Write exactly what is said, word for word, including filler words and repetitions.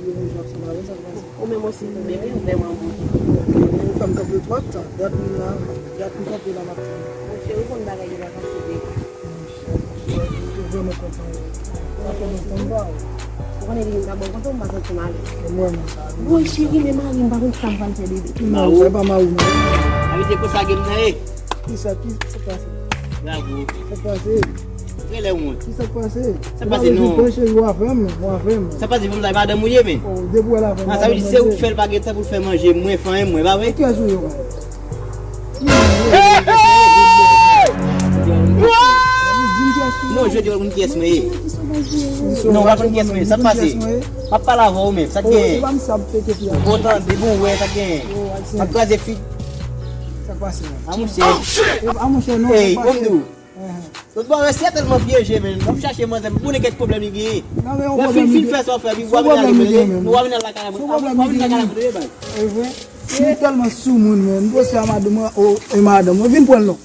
Ou menm osi tou, bebe, ou vrèman bon. Ou fè m kanpe twòp tan. Dat m la, dat m kanpe la, m ap tann. Monchè, ou konn bagay yo pa fasil, bebe. Monchè, monchè, ou vrèman kontan, wi. Sa fè lontan m pa wè w. Ou konnen depi m ta bò kote w, m pa santi m alèz. E mwen menm sa, wi. Woy, cheri, men mari m pa konn sa m pral fè, bebe. Ki mari? Sa pa mari w, non. Arete konsa, gen m nan, e. Kisa, ki sa k pase? Bravo. Sa k pase? Genlè w wont. Kisa k pase? Sa pase non. Ou pa vle di, cheri, w avè m, w avè m. Sa pase, pou m sa madanm ou ye, men. Oh, depi w la avè m. Ah, sa vle di se ou k fè l pa gen tan pou l fè manje, mwen, fanmi mwen, pa vre? Kiyès ou ye, wè? Hey, hey! Non, jodi a, w konn kiyès mwen ye. Non, w pa konn kiyès mwen ye. Sa k pase? M ap pale avè w, men. Sa k gen? Bon, tande, bon, wè, sa k gen? M ap kraze fi. Sa k pase, men? A, monchè. A, monchè, non, sa k pase? Ey, Omdou. Lòt bò, rèsye a tèlman pyeje, men. M ap chache manzè, m konnen kèk pwoblèm li genyen. Lè fin, fin fè sa w fè, pi w a vin ale mwen, w a vin al lakay la mwen. W a vin lakay la mwen, bay. E vre? M tèlman sou moun, men. M poze a madanm mwen, o, e madanm mwen. Vin pran l non.